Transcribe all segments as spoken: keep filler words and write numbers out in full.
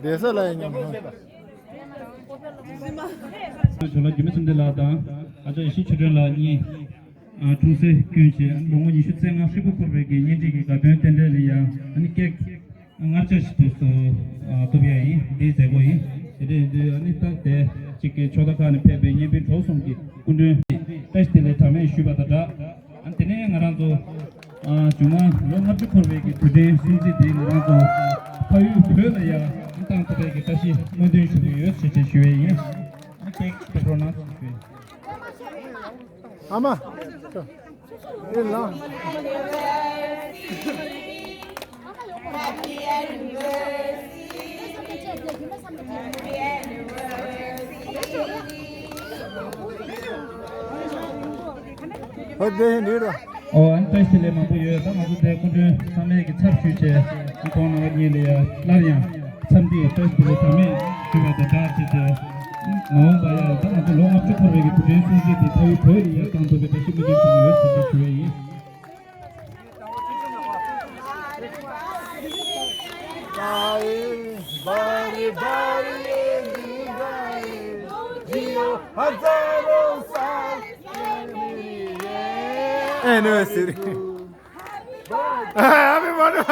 བསྡད་ས་ལ་ཡང་མཉམ་དུ། ཇོ་ལགས་རྒྱུད་སྨད་ཚེ་བརྟན་ལགས་དང་ཨ་ཅག་ཡེ་ཤེས་ཆོས་སྒྲོན་ལགས་གཉིས། ཨ། འཁྲུངས་ཚེས་ཀུན་གྱི་ལོ་ངོ་ཉི་ཤུ་རྩ་ལྔ་ཧྲིལ་པོ་འཁོར་བའི་གི་གཉེན་སྒྲིག་གི་དགའ་སྟོན་རྟེན་འབྲེལ་ལ་ཡ་ཨ་ནི་ཀེག་ལྔ་བརྒྱ་ཞིག་ཏུ་བཏུབ་ཡ་ཡིན། འདིའི་མཛད་སྒོ་ཡིན། དེ་འདྲ་ཡིན་དུས་ཨ་ནི་ད་དེ་གཅིག་གི་ཕྱོགས་མཐའ་ཁག་ནས་ཕེབས་པའི་གཉེན་སྤུན་གྲོགས་གསུམ་གྱི་སྐུ་མགྲོན་བཀྲ་ཤིས་བདེ་ལེགས་གྲངས་མེད་ཞུས་པ་དང་སྦྲགས། ཨ་ནི་དེ་ནས་ང་རང་ཚོ་ཨ་བྱུང་བ་ལོ་ལྔ་བཅུ་འཁོར་བའི་གི་དུས་དྲན་སྲུང་བརྩི་འདི་ང་རང་ཚོ་ཕ་ཡུལ་བོད་ལ་ཡ་བཏང་ཐུབ་པའི་གི་བཀྲ་ཤིས་སྨོན་འདུན་ཞུ་གི་ཡོད་ཟེར་བྱས་ཞུ་ཡས་ཡིན། ཨ་ནི་ཀེག་ཕེབས་རོགས་གནང་ཞུ་ཡས་ཡིན། ཨ་མ། ཨེ་ལ། ཨོ་དེ་འདི་ར། ཨོ་ཨན་བཀྲ་ཤིས་བདེ་ལེགས་མང་པོ་ཡོད། ད་ང་ཚོ་དེ་སྐུ་མགྲོན་ཚང་མས་ཀྱི་ཚབ་ཞུས་བྱས་ཨ་ཁོང་རང་གཉིས་ལ་ཡ་སླར་ཡང་འཚམས་འདྲི་བཀྲ་ཤིས་བདེ་ལེགས་གྲངས་མེད་ཞུས་པ་དང་སྦྲགས་བྱས་བྱས། མ་འོངས་པ་ཡ་ད་ང་ཚོ་ལོ་ལྔ་བཅུ་འཁོར་བའི་གི་དུས་དྲན་སྲུང་བརྩི་དེ་ཕ་ཡུལ་བོད་ལ་ཡ་བཏང་ཐུབ་པའི་བཀྲ་ཤིས་སྨོན་འདུན་ཞུ་གི་ཡོད་ཟེར་བྱས་ཞུ་བ་ཡིན། Anniversary. Happy birthday.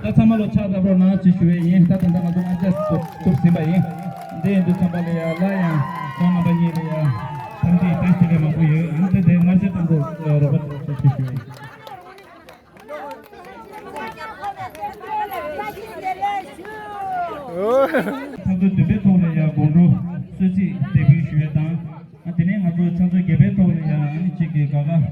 ད་ཚང་མ་ལོ་ཕྱག་བརྡབ་རོགས་གནང་ཅེས་ཞུ་བས་ཡིན། ད་ད་ལྟ་ང་ཚོ་ལྔ་བརྒྱ་ཐུབ་ཟིན་པ་ཡིན། འདི་ཡིན་དུས་ཚང་མ་ལ་ཡ་ལ་ཡང་ཁོང་རྣམ་པ་གཉིས་ལ་ཡ་འཚམས་འདྲི་བཀྲ་ཤིས་བདེ་ལེགས་མང་པོ་ཡོད། ཡང་དེ་དེ་སྔར་བཞིན་དང་པོ་རོགས་པ་བྱེད་ཅེས་ཞུ་བས་ཡིན། ཚོགས་འདུ་བདུན་པའི་ཐོག་ལ་ཡང་དགོང་དྲོ་གསོལ་ཚིགས་འདེགས་འབུལ་ཞུ་ཡས་དང་། དེ་ནས་ང་ཚོ་ཆུ་ཚོད་བརྒྱད་པའི་ཐོག་ལ་ཡང་ཨ་ནི་གཅིག་གི་དགའ་དགའ།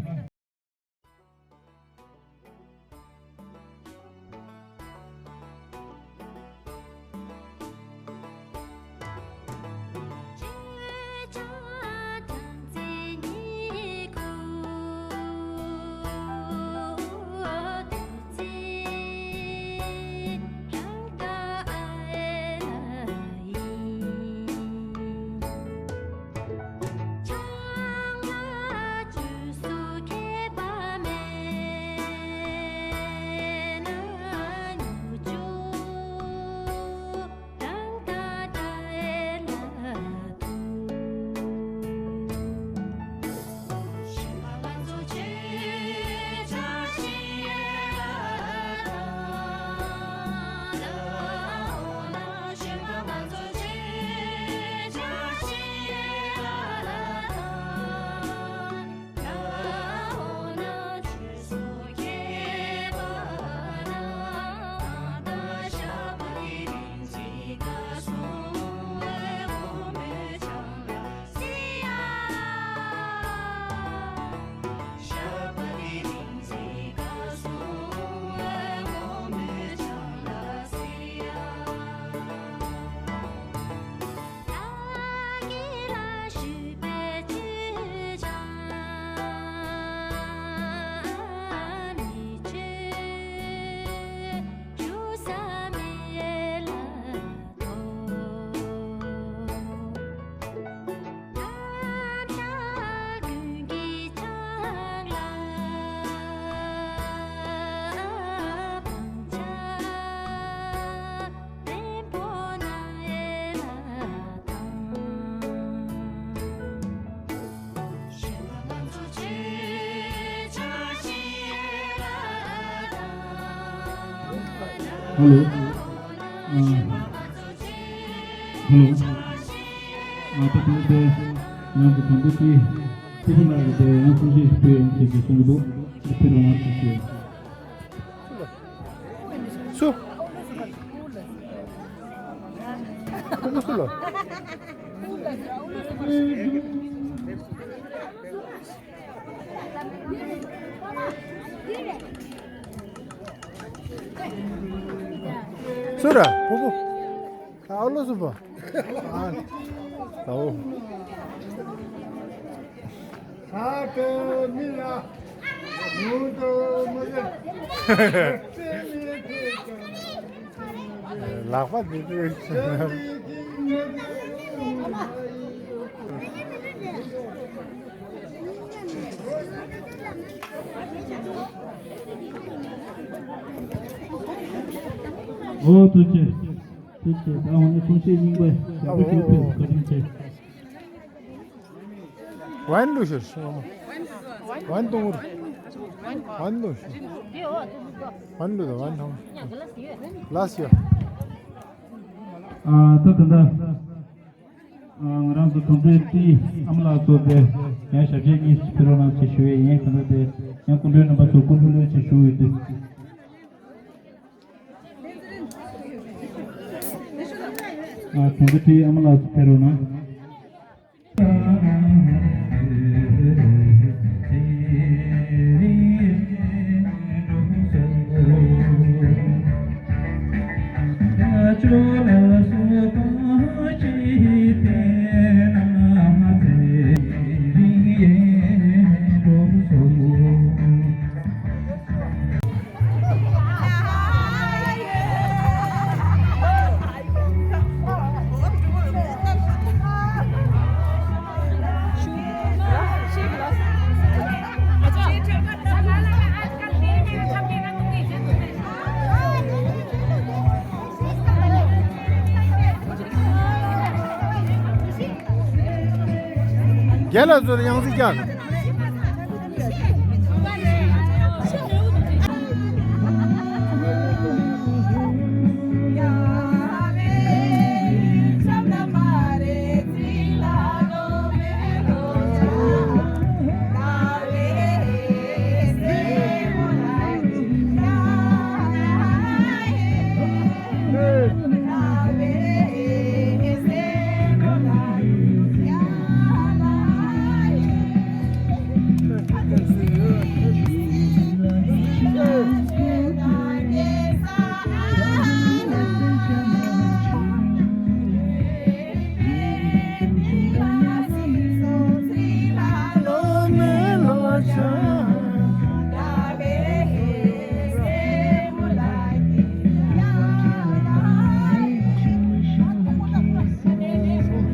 Hello. ཨ། Hello. ཨ། ད་དུང་དེ་ང་གི་དང་པོ་དེ་ཕུ་བོ་ལགས་ཀྱི་དེ་ཡང་གསུང་བཤད་ཞིག་སྤེལ་ཡོང་ཟེར་གྱི་གསུང་གི་འདུག་འདི་ཕུ་བོ་ལགས་ཀྱིས་ཞུ། སུ། ཁོ་མོ་སུ་ལ། སུ་ར་ཕུ་བོ། ཨ་ལོ་སུ་བ། ཨ། ཨོ། ལག་པ་འདི་འདྲ། ཨོ་ཐུགས་རྗེ་ཆེ། ཐུགས་རྗེ་ཆེ། ད་འོ་ན་གསུང་བཤད་རྙིང་པ་ཡག་པོ་ཞིག་ཕུལ། བཀའ་དྲིན་ཆེ། ཝན་ལུ་ཤར། ཝན་ཏུང་རུ། ཝན་ལུ་ཤར། ཝན་ལུ་དང་ཝན་ཐང་། ལ་སི་ཡ། ཨ་ད་ད་ད། ང་རང་ཚོ་གྲོང་ཚོའི་སྤྱིའི་ཨ་མ་ལགས་ཚོ་དེ་ཡང་ཞབས་ཕྱི་གཉིས་ཕེབས་རོགས་གནང་ཞེས་ཞུ་ཡས་ཡིན། གང་ལྟར་དེ་ཡང་སྐུ་མགྲོན་རྣམ་པ་ཚོ་སྐུ་མགྲོན་ལོས་ཞེས་ཞུ་ཡོད་དུས། གྲོང་ཚོའི་སྤྱིའི་ཨ་མ་ལགས་ཚོ་ཕེབས་རོགས་གནང་། རྒན་ལགས་ཚོར་ཡང་སྲིད་བསྐྱངས།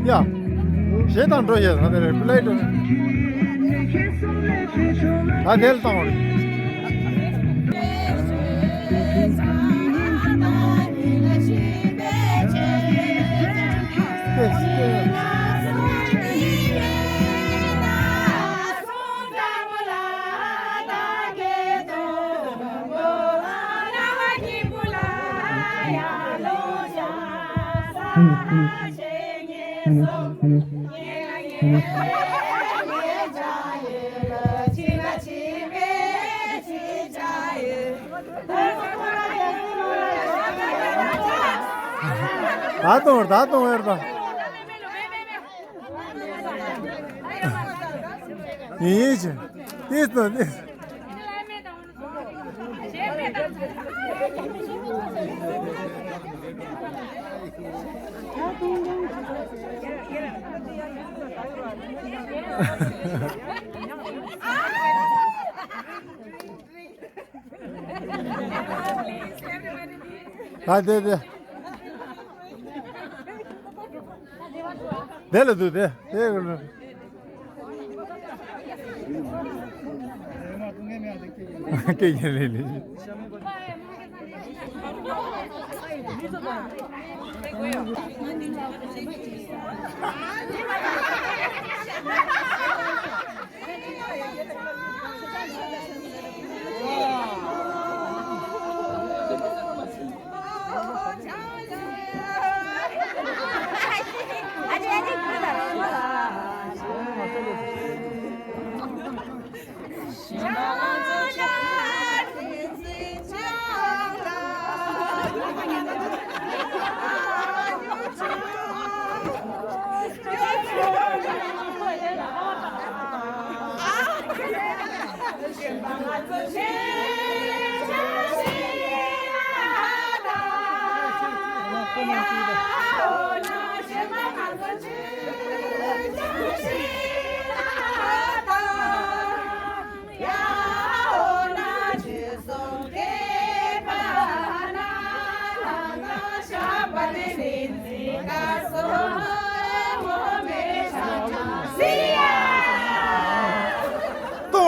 ཡ། གཞས་དང་འགྲོ་ཡས་ད་དེ་རེད། པི་ལེ་འགྲོ། ད་དེ་ལ་བཏང་བ་རེད། ད་གཏོང་ད་གཏོང་ཡར་ད། ཡིན་ཡིན་ཅི། ཏིས་དང་ཏིས། ད་དེ་དེ། དེ་ལ་འདུག་དེ། དེ་ག་ལ། སྐད་ཡིན་ལེ་ལེ།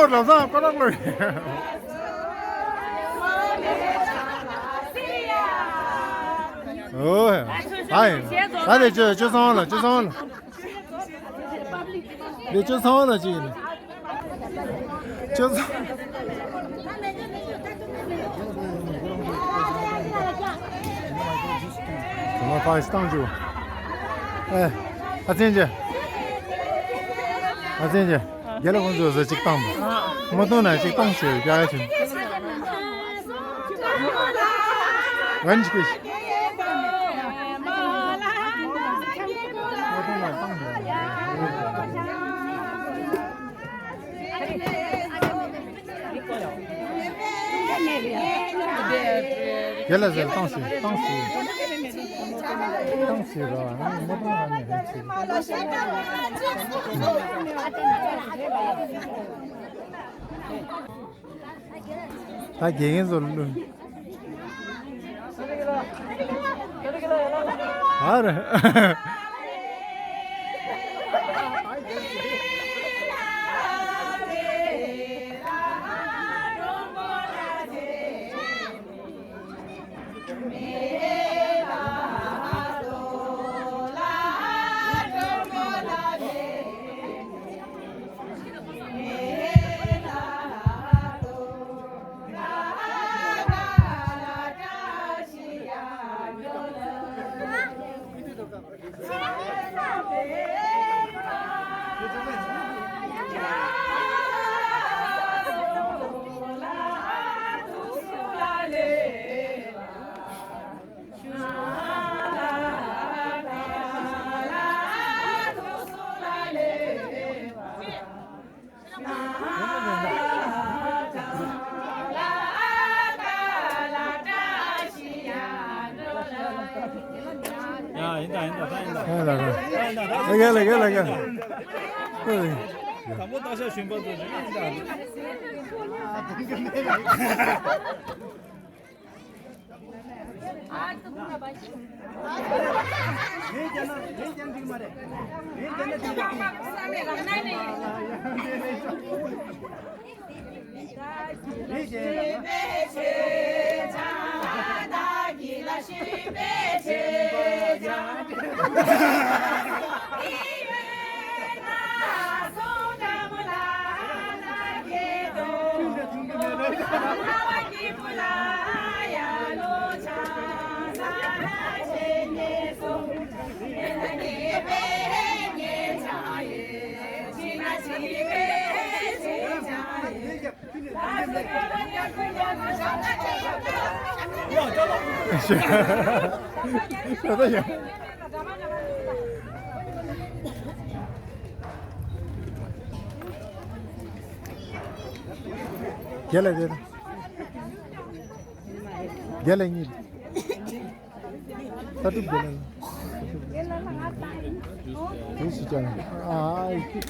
ལབ་སང་ཀོ་ནག་ལོ། ཨོ། ཨ་ཡིན། ད་དེ་ཅོ་ཅོ་སང་ལ་ཅོ་སང་ལ། འདི་ཅོ་སང་ལ་ཅིག་ཡིན། ཅོ་སང་། ཚང་མ་ཕར་བཏང་བཅུག་ཨེ། ཨ་ཚེན་ཅེ། ཨ་ཚེན་ཅེ། རྒྱལ་ལ་ཁོང་ཚོ་ཟ་ཅིག་བཏང་དང་། མ་བཏང་ན་ཅིག་བཏང་ཟེར་རྒྱ་ཡ་ཆེན། ཝན་ཅིག་གིས། མ་བཏང་ན་བཏང་ཟེར། རྒྱལ་ལ་ཟེར་བཏང་ཟེར་བཏང་ཟེར། བཏང་ཟེར་ར་ནི་མ་བཏང་ང་ནི་ཧེ་ཟེར། ད་དགེ་རྒན་ཚོ་ལ་བླུགས། ཨ་རེ། ཡ། ཡིན་ད་ཡིན་ད་ད་ཡིན་ད། ཡིན་ད་ད། ད་ཡིན་ད་ད། ཨེ་ག་ལ་ག་ལ་ག། དང་པོ་སྟག་ཤར་ཞོན་པ་ཚོ་ཡིན་ད། རྒྱལ་ལ་རེད། རྒྱལ་ལ་གཉིས། ལྟ་གྲུབ་རྒྱལ་ལ། དེ་ཞིག་ཀྱང་ཨ།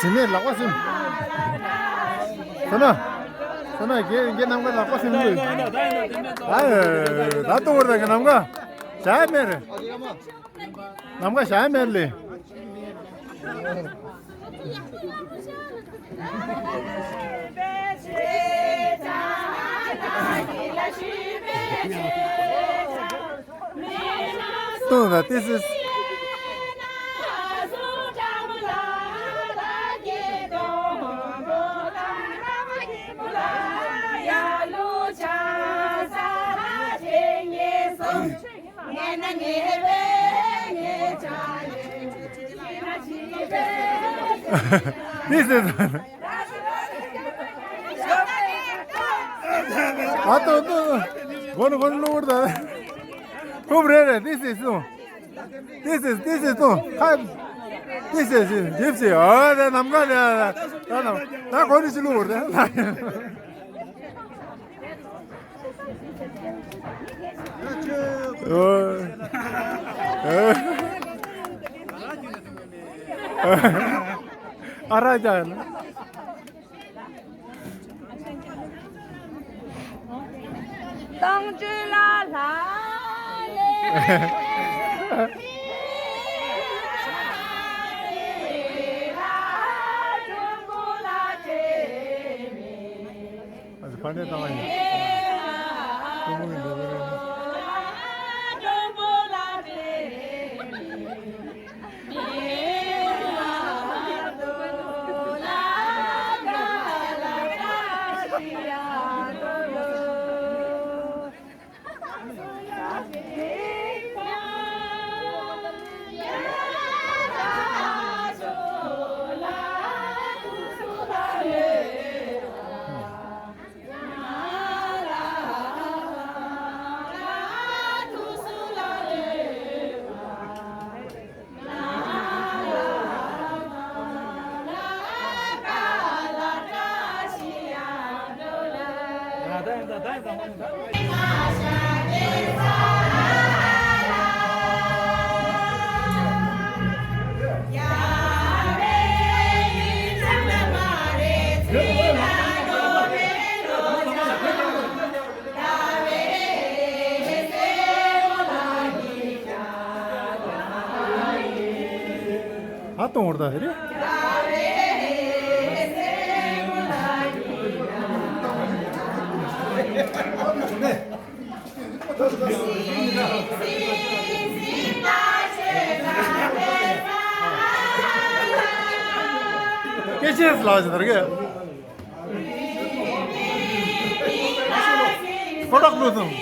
ཟིན་ནས་ལག་པ་ཟིན། ཟིན་ན། ཟིན་ན་རྒན་རྒན་ནམ་མཁའ་ལག་པ་ཟིན་ལོས། ཨ། ད་ལྟ་བར་དག་གི་ནམ་མཁའ། བྱ་མེད་རེད། ནམ་མཁའ་བྱ་མེད་ལེ། ཏོ་ད་ཏི་སི། This is. ཨ་ཏོ་ཏོ། གོ་ནོ་གོ་ནོ་ལོར་ད། ཁུབ་རེ་རེ། This is no. This is, this is no. ཁ། This is gypsy. ཨ་ད་ནམ་མཁའ་ད་ད་ནམ་ད་གོ་ནི་ཅི་ལོར་ད། ཨོ། ཨེ། ཨ་ར་ཅག་ཡིན། ཏང་ཅུ་ལ་ལ་ལེ། ཨ་ཙི་ཕ་ནས་བཏང་བ་ཡིན། ཀྲུང་གོ་གི་འགྲོ་གི་རེད། ཨ་གཏོང་བར་ད་ཧེ་རེ། སྐད་ཆ་ལ་ཟེར་གི། ཀོ་ཏོག་ལུ་སོང་།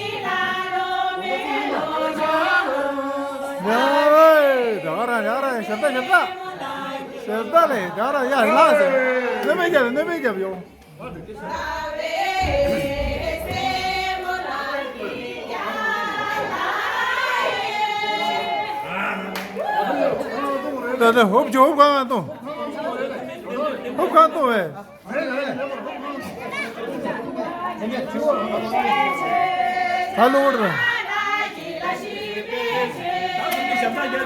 ཡ་ཝེ། ད་ག་རང་ཡ་རང་ཞབས་ད་ཞབས་ད། ཞབས་ད་ལེ་ད་ག་རང་ཡ་ལ་ཟེར། སྣོན་པའི་རྒྱབ་སྣོན་པའི་རྒྱབ་ཡོང་། ད་ད་ཧོབ་ཇོ་ཧོབ་གང་གང་གཏོང་། ཧོབ་གང་གཏོང་བས། ཧ་ལོ་ར། རྒྱབ་རེ་རྒྱབ་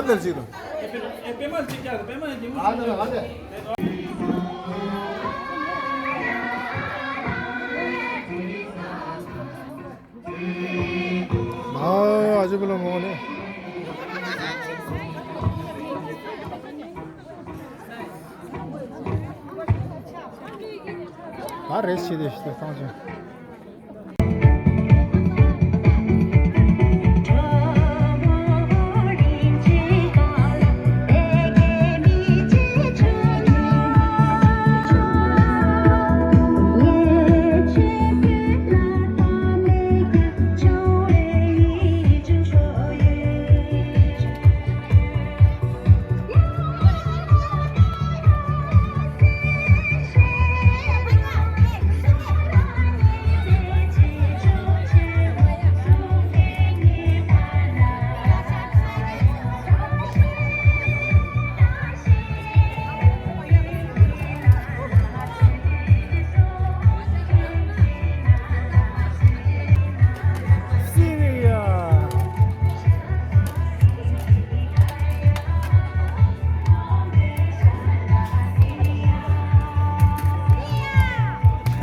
རེ་ཅིག་དང་། ཨ་ཅེ་བུ་ལ་མོ་ནི། ད་རེས་ཤི་དེ་ཤི་དེ་སང་ཅི།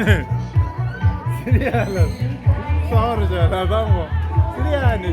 སི་རི་ཡ་ལ་སོ་རུ་ཇ་ལ་དང་པོ་སི་རི་ཡ་ནི།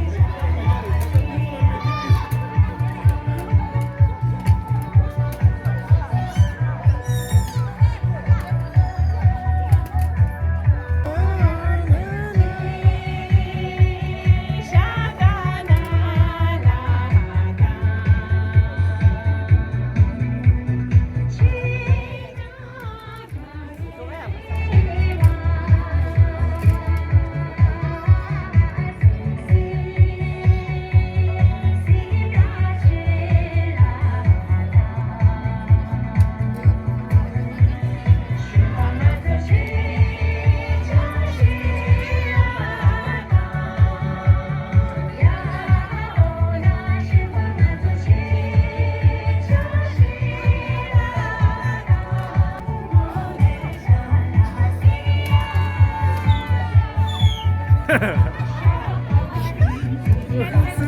སི་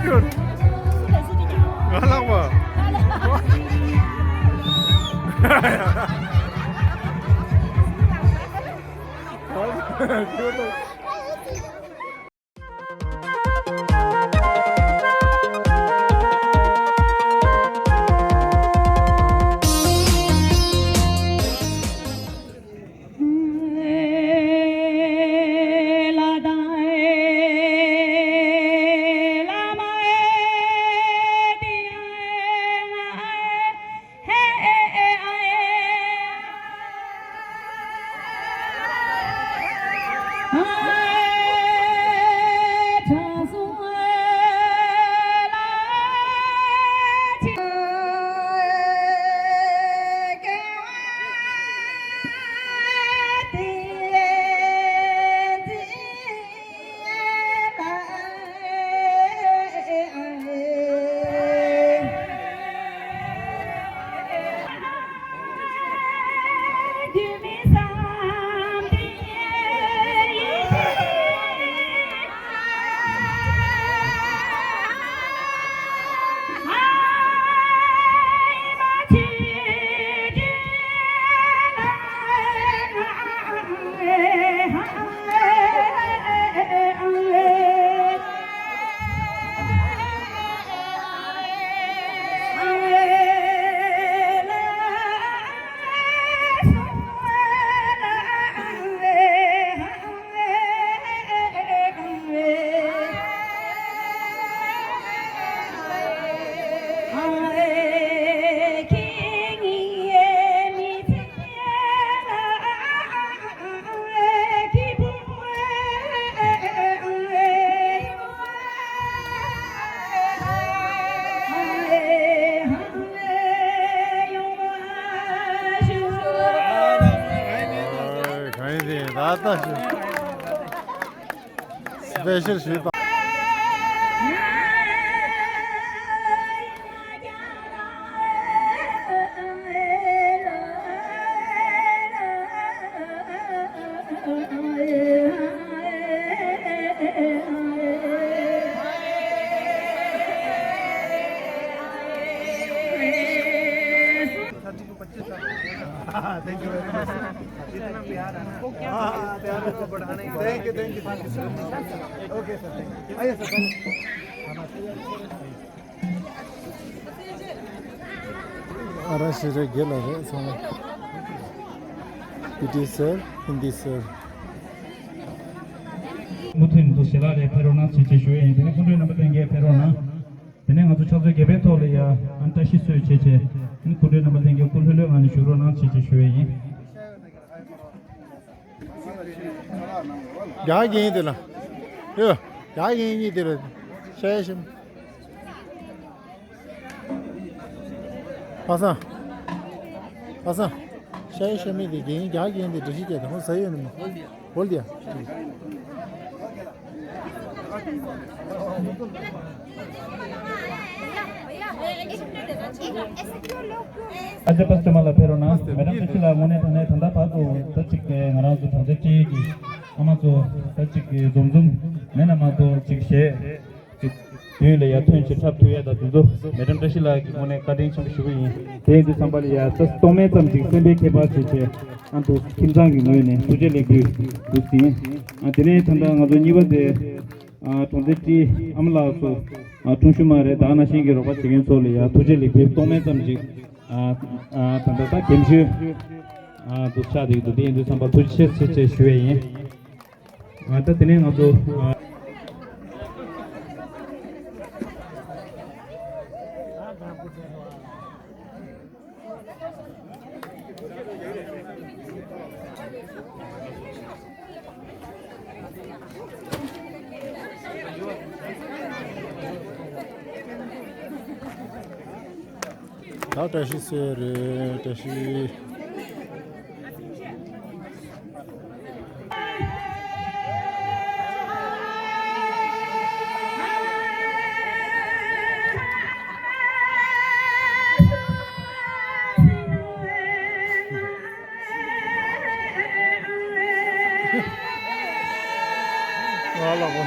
ཏུར། ང་ལགས་པ། གང་ཡིན་ཟེར་ད་ལྟ་ཞུ། སི་པེ་ཤལ་ཞུས་པ། Thank you very much. Thank you, thank you, thank you, sir. Okay, sir, thank you. आइए, sir, thank you. ཨ་ར་ཤི་རེ་རྒྱལ་ལ་རེད་ཚང་མ། པི་ཊི་སར། ཧིན་དི་སར། མུ་མཐུད་དུ་ཞལ་ལག་ལ་ཕེབས་རོགས་གནང་ཞེས་ཞུ་ཡས་ཡིན། དེ་ནས་སྐུ་མགྲོན་རྣམ་པ་ལྷན་རྒྱས་ཕེབས་རོགས་གནང་། དེ་ནས་ང་ཚོ་ཕྱག་མཛོད་བརྒྱད་པའི་ཐོག་ལ་ཡ་ཨ་ནི་བཀྲ་ཤིས་གསོལ་བྱས་བྱས། ཨ་ནི་སྐུ་མགྲོན་རྣམ་པ་ལྷན་རྒྱས་སྐུ་ལྷོད་ལྷོད་ངང་ནས་བཞུགས་རོགས་གནང་ཞེས་ཞུ་ཡས་ཡིན། རྒྱ་རྒན་དེ་ལ། ཡོ། རྒྱ་རྒན་གཉིས་དེ་ལ། ཤེས་ཤིམ། པ་སངས། པ་སངས། ཤེས་ཤེས་མི་དེ་རྒན་རྒྱ་རྒན་དེ་འདྲི་ཤི་སྐྱེས་དང་ཟ་ཡོད་ནི་མོ། ཧོལ་དེ་ཡ། ཨ་ཅག་པ་སྟོན་མ་ལ་ཕེབས་རོགས་གནང་། མེ་ཌམ་བཀྲ་ཤིས་ལགས་དངོས་གནས་དྲང་གནས་ད་ལྟ་བར་དུ་ད་ཅིག་ང་རང་ཚོ་གྲངས་ཚད་བཀྲིས་ཀྱི་ཨ་མ་ཚོ་ད་ཅིག་འཛོམས་འཛོམས་མེད་ན་མ་གཏོགས་ཅིག་གཞས་ཅིག་དུས་ལ་ཡར་ཐོན་ཅིག་འཁྲབ་ཐུབ་ཡས་ད་དེ་ཚོ་མེ་ཌམ་བཀྲ་ཤིས་ལགས་ཀྱི་ངོས་ནས་བཀའ་དྲིན་ཆེན་པོ་ཞུ་གི་ཡིན། དེ་ཡིན་དུས་ཙམ་པ་ལ་ཡ་ད་སྟོང་མེད་ཙམ་ཅིག་སེམས་པའི་ཁྱད་པར་བྱས་བྱས་ཨ་འདུག་ཁྱིམ་ཚང་གི་ངོས་ནས་ཐུགས་རྗེ་ལེགས་འབུལ་འདུག་ཟིན། ཨ་དེ་ནས་ད་ལྟ་ང་ཚོ་གཉིས་པ་དེ། ཨ་གྲོང་ཚོའི་ཨ་མ་ལགས་སུ། ཨ་འཁྲུངས་ཤུལ་མ་རེད། ད་ནང་བཞིན་གྱི་རོགས་པ་བྱེད་མཁན་ཚོ་ལ་ཡ་ཐུགས་རྗེ་ལེགས་འབུལ་སྟོང་མེད་ཙམ་ཞིག་ཨ་ཨ་ད་ལྟ་ད་འགེམས་ཤོས། ཨ་འདུག་ཆགས་བསྡད་ཀྱི་འདུག་དེ་ཡིན་དུས་ཙམ་པ་ཐུགས་རྗེ་ཆེ་ཆེ་ཞུ་ཡས་ཡིན། ཨ་ད་དེ་ནས་ང་ཚོ་ཨ། ད་བཀྲ་ཤིས་ཚེ་རིང་། བཀྲ་ཤིས། སྐལ་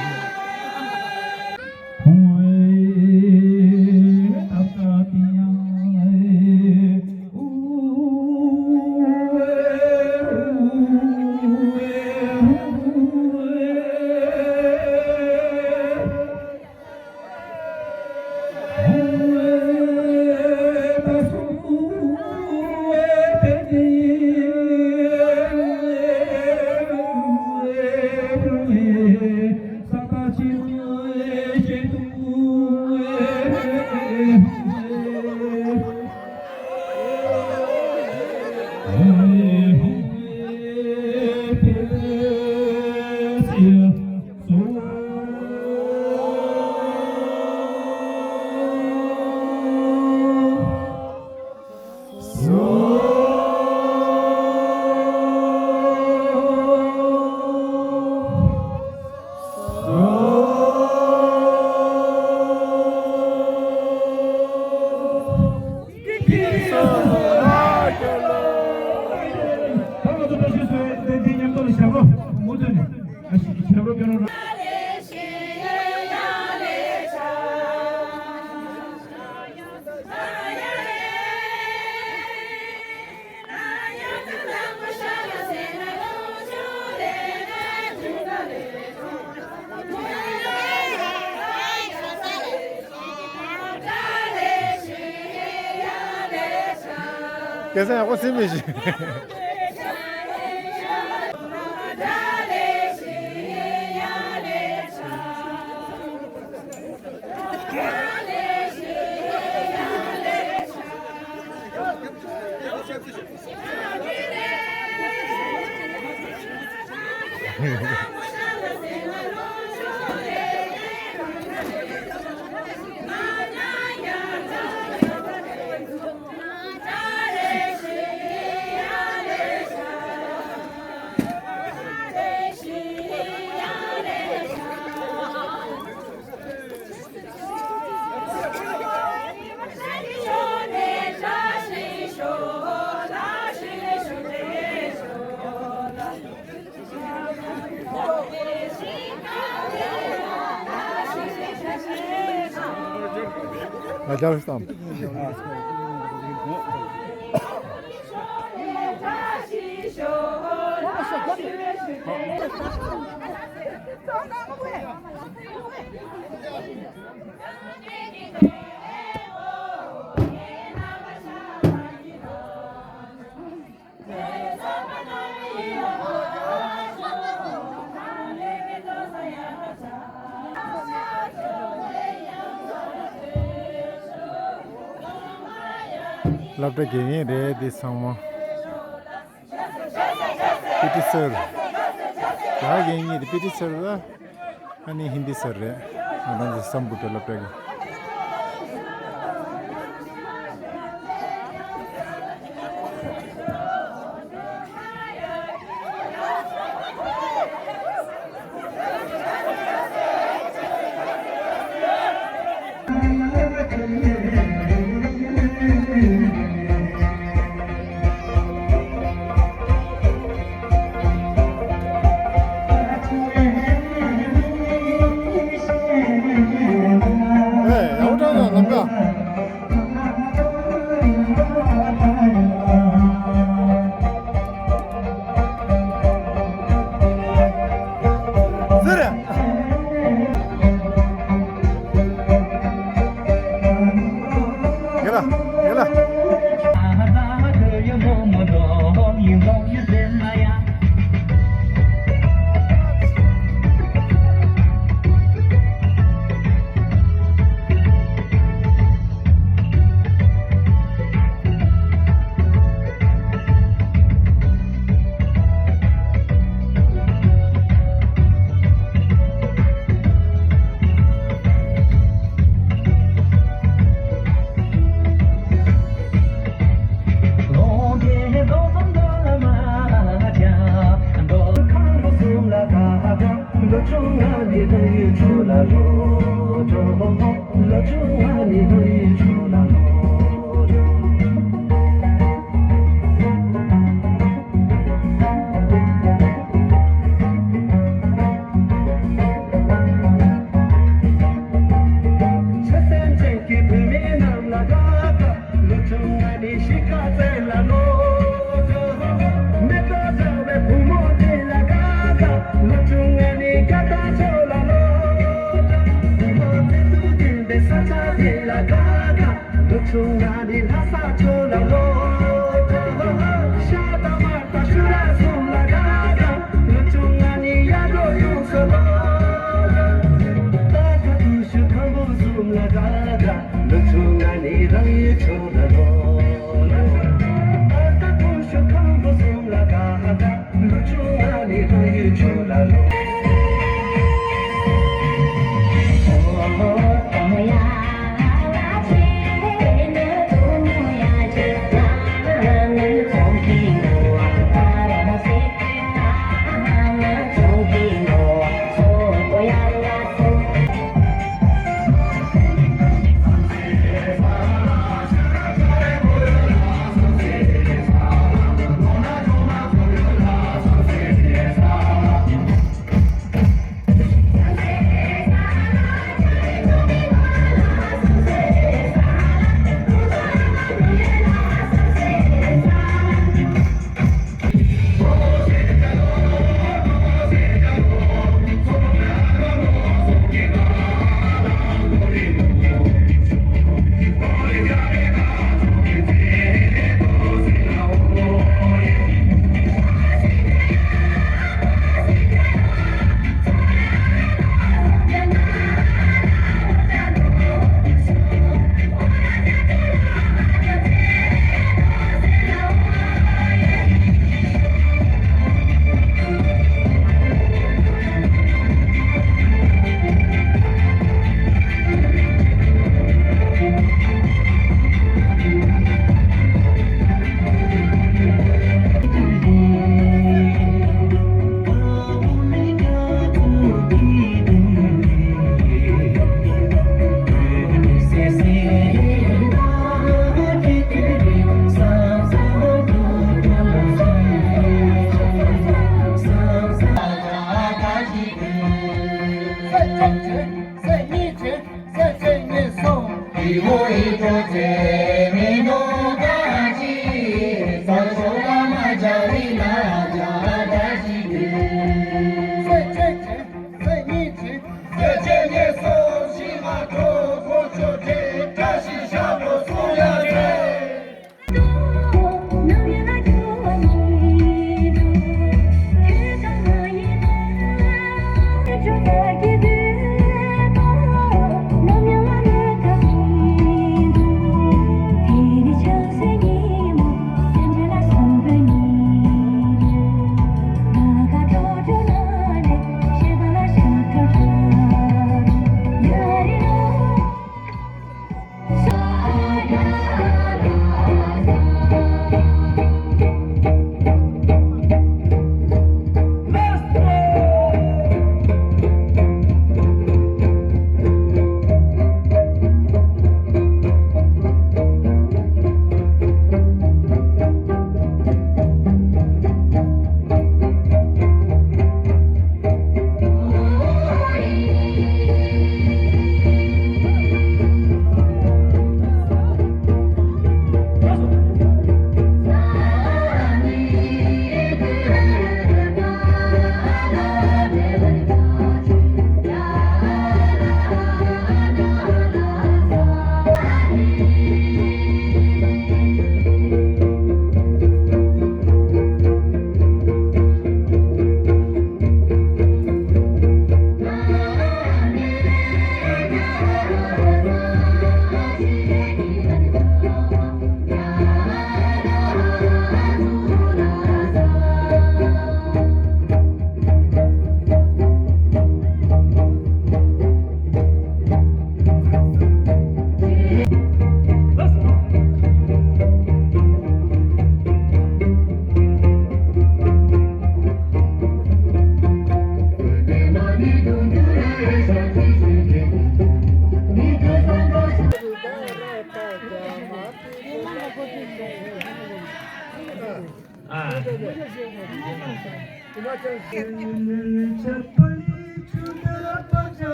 བཟང་ཡག་པོ་ཟིན་མི་ཤེས། སློབ་གྲྭ་དགེ་རྒན་རེད་འདི་ཚང་མ། པི་ཊི་སར། ད་ག་གི་གཉིས་དེ་པི་ཊི་སར་ལ། ཨ་ནི་ཧིན་དི་སར་རེད། ང་རང་ཚོ་སམ་བྷོ་ཊ་སློབ་གྲྭ་གི།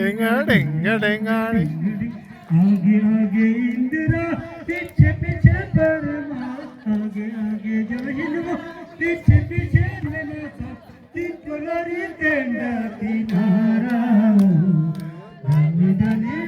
टिंगा टिंगा टिंगा टिंगा। आगे आगे इंदिरा, पीछे पीछे परमा, आगे आगे जय हिंद, पीछे पीछे रेणुका, त्रिपुरारी तेंदा तिनारा, दानी दानी